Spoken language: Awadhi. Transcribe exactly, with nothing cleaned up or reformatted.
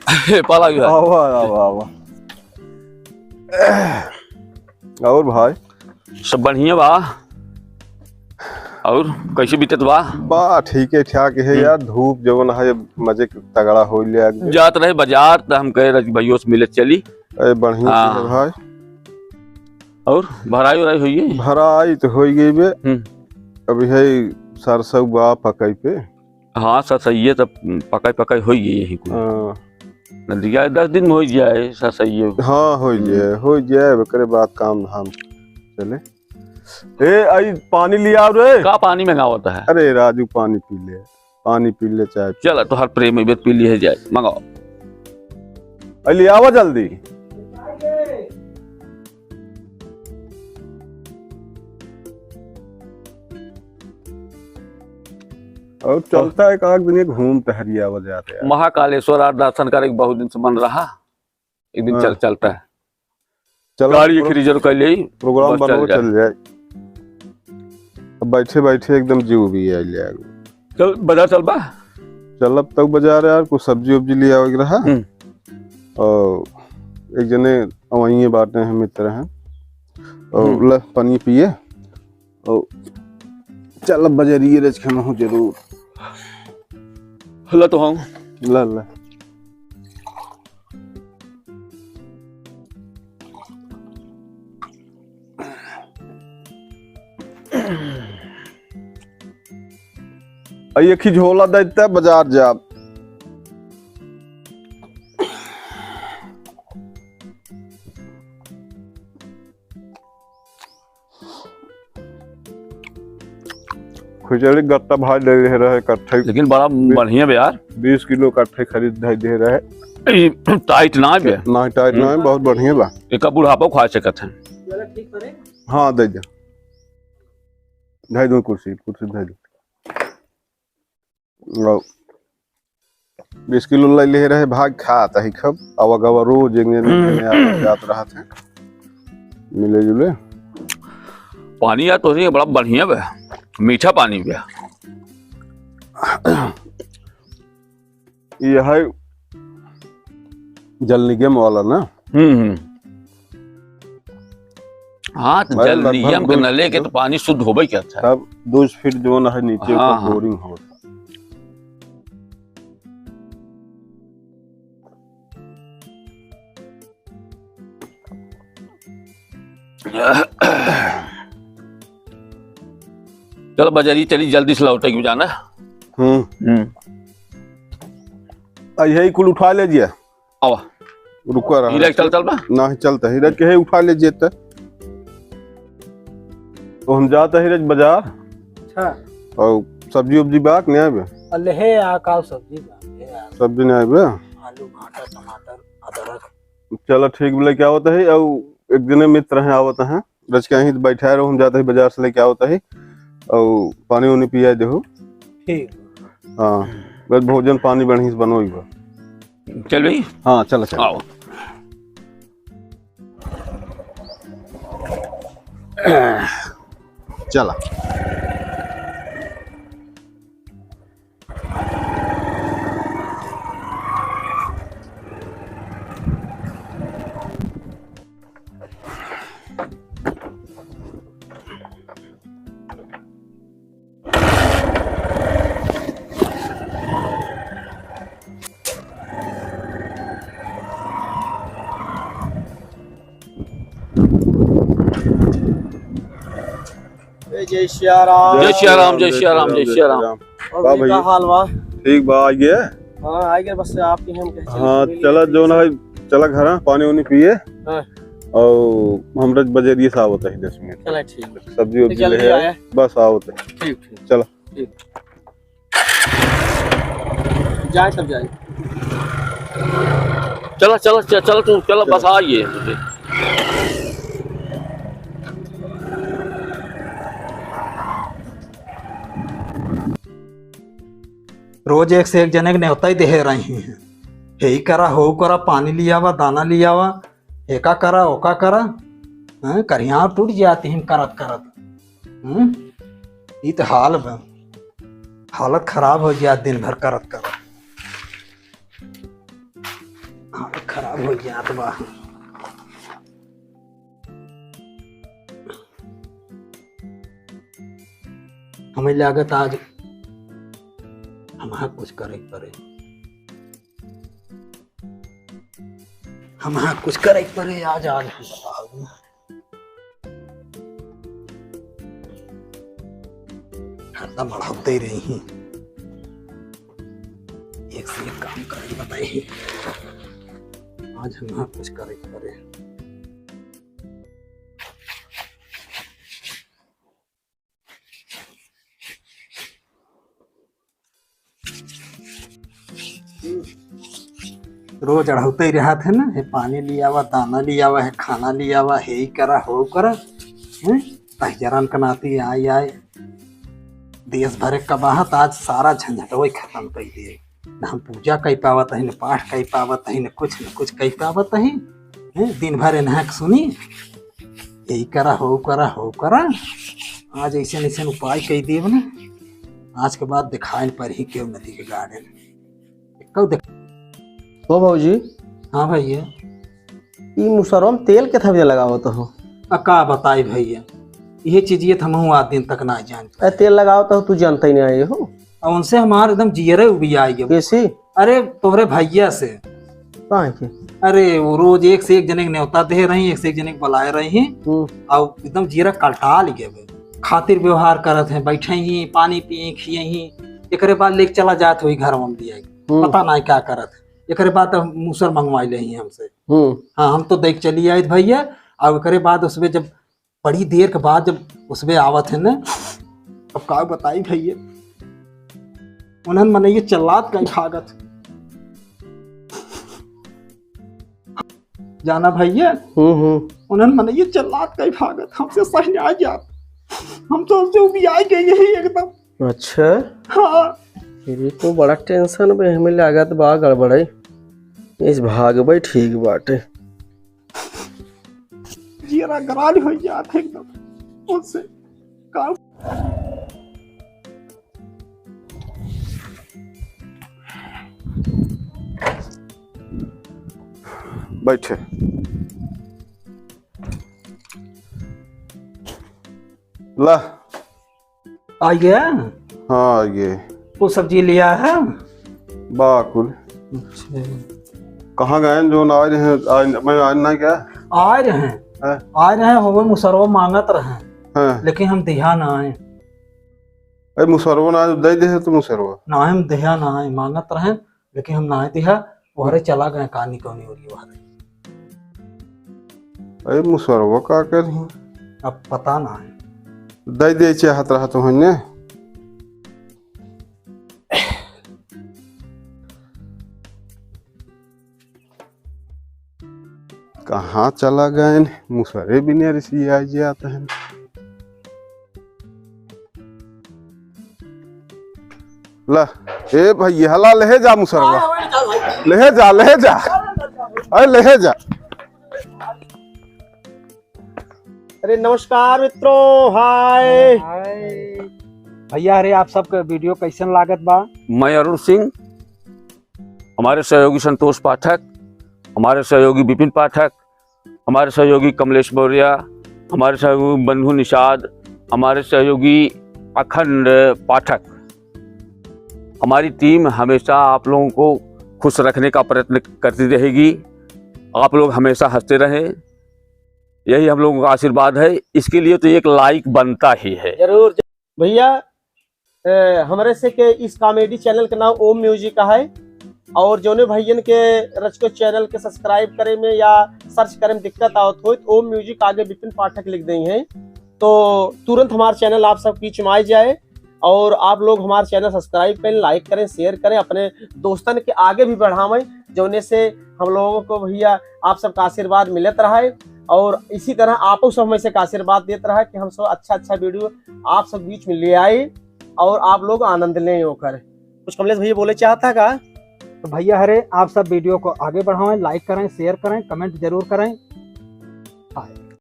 पाला भी है। आवा, आवा, आवा। और भाई? सब बढ़िया बा। और कैसे बीतत बा? बा, ठीक है, ठाक है हम्म। यार। धूप जवन है, मजे के तगड़ा हो लिया एकदम। जात रहे बाजार, त हम कहे रहे कि भइयों से मिले चली। अरे, बढ़िया हाँ। चीज है भाई। और भराई उराई होई गई? भराई तो होई गई बे। हम्म। अभी है सरसों बा पकाई पे। हाँ, सरसों ये तो पकाई पकाई होई गई यही कुल। हाँ। नदिया दस दिन में होई जाए सरसों ये। हाँ, होई हम्म। जाए, होई जाए, ओकरे बाद काम धाम चले। ए, आई पानी लिया रे। का पानी मंगावत है? अरे राजू, पानी पी ले, पानी पी ले, चाय पी। चल, तोहर प्रेम है, पी लिए जाए, मंगाओ। अरे, ले आवा जल्दी। और चलता है, एक आध दिन घूम टहरी आवा जाते हैं। महाकालेश्वर आर दर्शन करे के बहुत दिन से मन रहा, एक दिन हाँ। चल, चलता है। चलो, गाड़ी एक प्रो-, रिजर्व कर ले, प्रोग्राम बस चल बनाओ, जाए। चल जाए। अब बैठे बैठे एकदम जीव भी आ जाए। चल, बाजार चल बा। चल, अब तक बाजार यार, कुछ सब्जी उब्जी ले आवे के रहा। हम्म। और एक जने वहीं बाटे हैं, मित्र हैं। और हम्म। ल, पानी पिए। और चल, अब बजरिए रच खाना हो जरूर। ल तो हम। ल, ल। आ, एक ही झोला देते बाजार जाब। खिचड़ी गत्ता भाई दे रहे रहे इकट्ठे। लेकिन बड़ा बीस बढ़िया बा यार। बीस किलो इकट्ठे खरीद धई दे रहे। ई टाइट ना बे। ना, टाइट ना, हम्म। बहुत बढ़िया बा। एका बुढ़ापा खा सकत है। हाँ, दे दे। धई दो कुर्सी, कुर्सी धई दो। लो। बीस किलो ले ले रहे भाग खात है खब। आवा गवा रोज एंगे ने, ने आवा जात रहत है। मिले जुले। पानी यार तोहरे बड़ा बढ़िया बा। मीठा पानी बा। ये है जल निगम वाला ना? हम्म, हम्म। हाँ, तो भाई, जल लगभग निगम के दो नले के तो पानी शुद्ध होबे करता है। तब दो फीट जौन है नीचे हाँ, ऊपर हाँ। बोरिंग होता। चलो बजारी चली, जल्दी से लौटे के जाना। हम्म। हम्म। आ, यही कुल उठा ले जिया। आवा। रुका रहा। हीरा चल, चल बा। ना ही चलता, हीरा के है उठा ले जिया त। तो हम जाता हीरा बाजार। अच्छा। और सब्जी उब्जी बात नहीं आवे। अल्ले हे आ, का सब्जी बा? हे आ। सब्जी नहीं आवे। आलू, भाटा, टमाटर, अदरक। चलो ठीक, बोले क्या होता है, और एक जने मित्र हैं, आवत हैं, रच के यहीं बैठा रहो, हम जाते हैं बाजार से लेके आवत है, और पानी उनी पिया देहो। ठीक। हाँ, बस भोजन पानी बढ़िया से बनोई बा। चल भाई। हाँ, चलो, चलो। आओ। चला। ए, जय सिया राम। जय सिया राम, जय सिया राम, जय सिया राम। और वाह भैया, का भैया। हाल बा? ठीक बा, आ गया? हाँ, आ गया, बस आपके हम कहे चले हाँ, मिल चला, गए। जो ना है, चला घर, पानी उनी पिए। हाँ। और हमरा बजरिए से आवत है दस मिनट। चला, ठीक। सब्जी तो उब्जी जल्दी ले आए। आए। बस आवत है। ठीक, ठीक। चला। ठीक। जाए तब जाए। चला, चला, च-, चला तू, चला, चला। बस आ ये। रोज एक से एक जने के नेवता ही देहे रही हैं। हे ही करा, हो करा, पानी लियावा, दाना लियावा। एका करा, ओका करा, हैं, करिहा टूट जाती हैं करत करत। हम्म? ई तो हाल बा, हालत खराब हो गया दिन भर करत करत। हो जात बा। हमें लागत आज हमार कुछ करे के पड़े, हमार कुछ करे के पड़े आज, आज हम बताओ। हरदम बढ़ाते रही, एक से एक काम करे बताई। आज हमार कुछ करे के पड़े। रोज अढ़ौते रहत है ना, हे पानी लियावा, दाना लियावा, हे खाना लियावा, हे ई करा, हो करा, हैं? तहियरन के नाती आए, आए। देश भरे का बाहत आज सारा झंझटवे खतम कइ दिए। न हम पूजा कइ पावत ही, न पाठ कइ पावत ही, न कुछ, न कुछ कइ पावत ही। हैं? दिन भर एनहक सुनी, यही करा, हो करा, हो करा। आज ऐसे ऐसे उपाय कइ देब ना, आज के बाद दिखाई न पड़ही केहू नदी के गार्डन। कब देख- हो भौजी। हाँ भैया। ई मुसरवा में तेल केतना बजे लगावत हो? आ का बताई भैया, ये चीज ये तो हमहू आज दिन तक ना जान पाए। ए, तेल लगावत हो, तू जानते ही नहीं आए हो। और उनसे हमार एकदम जियरे उबिया आई है। कैसे? अरे तोहरे भैया से। काहे के? अरे वो रोज एक से एक जने के न्योता दे रही, एक से एक जने के बुलाए रही। हम्म। और एकदम जियरा कलटा लिखे बे। खातिर व्यवहार करत हैं, बैठे ही, पानी पिए, खिए ही, एकरे बाद लेके चला जात होई घर में दिया। हम्म। पता नहीं का करत है। एकरे बाद तो मूसर मंगवाई ले ही हमसे। हम्म। हाँ, हम तो देख चली आए भैया। और एकरे बाद उसमें जब बड़ी देर के बाद जब उसमें आवत है ना, अब का बताई भैया, उन्हन मनई चिल्लात कहीं भागत। जाना भैया, हम्म, हम्म। उन्हन मनई चिल्लात कहीं भागत, हमसे सही नहीं आ जात। हम तो उनसे उबियाई गई यही एकदम। अच्छा। हाँ। ये तो बड़ा टेंशन में हमें लागत बा, गड़बड़े। इस भागबे ठीक बाटे। जियरा गराज हो जात एकदम। उनसे का बैठे। ला। आ गया? हाँ, आ गए। वो सब्जी लिया है? बाकुल। अच्छा। कहाँ गए हैं जो ना आए रहे हैं? आए, मैं आए ना क्या? आए रहे हैं। हैं? आए रहे हैं, होवे मुसरवा मांगत रहे हैं। हैं। लेकिन हम दिहा ना आए। अरे मुसरवा ना आए, दे दे तो मुसरवा। ना हम दिहा ना आए, मांगत रहे। लेकिन हम नाहीं दिहा, ओहरे चला गए कानी कौनी ओरी ओहरे। अरे मुसरवा का करही? अब पता नाहीं। दे दे चाहत रहा तो हन्ने। कहाँ चला गए? मुसरे बिना रिसिया जात हैं। ला, ए भैया, ला, लेहे जा मुसरवा। लेहे जा, लेहे जा। अरे, लेहे जा। अरे, नमस्कार मित्रों, हाय। हाय। भैया, अरे, आप सबके video कैसन लागत बा? मैं अरुण सिंह, हमारे सहयोगी संतोष पाठक, हमारे सहयोगी विपिन पाठक, हमारे सहयोगी कमलेश मौर्य, हमारे सहयोगी बंधु निषाद, हमारे सहयोगी अखंड पाठक। हमारी team हमेशा आप लोगों को खुश रखने का प्रयत्न करती रहेगी। आप लोग हमेशा हंसते रहें, यही हम लोगों का आशीर्वाद है। इसके लिए तो एक like बनता ही है। जरूर। भैया, अ, हमरे से के इस comedy channel के नाम ओम music है, और जौने भैयन के रचको channel के subscribe करे में या search करे में दिक्कत आवत होई, तो ओम music आगे विपिन पाठक लिख देई हैं, तो तुरंत हमार channel आप सब बीच में आ जाए, और आप लोग हमार channel subscribe करें, like करें, share करें, अपने दोस्तन के आगे भी बढ़ावें, जौने से हम लोगों को भैया आप सबका आशीर्वाद मिलत रहे, और इसी तरह आपो सब हमें से का आशीर्वाद देत रहा कि हम सब अच्छा अच्छा video आप सब बीच में ले आए और आप लोग आनंद लें ओकर। कुछ कमलेश भैया बोले चाहता का? तो भैया हरे, आप सब video को आगे बढ़ावें, like करें, share करें, comment जरूर करें। हाय।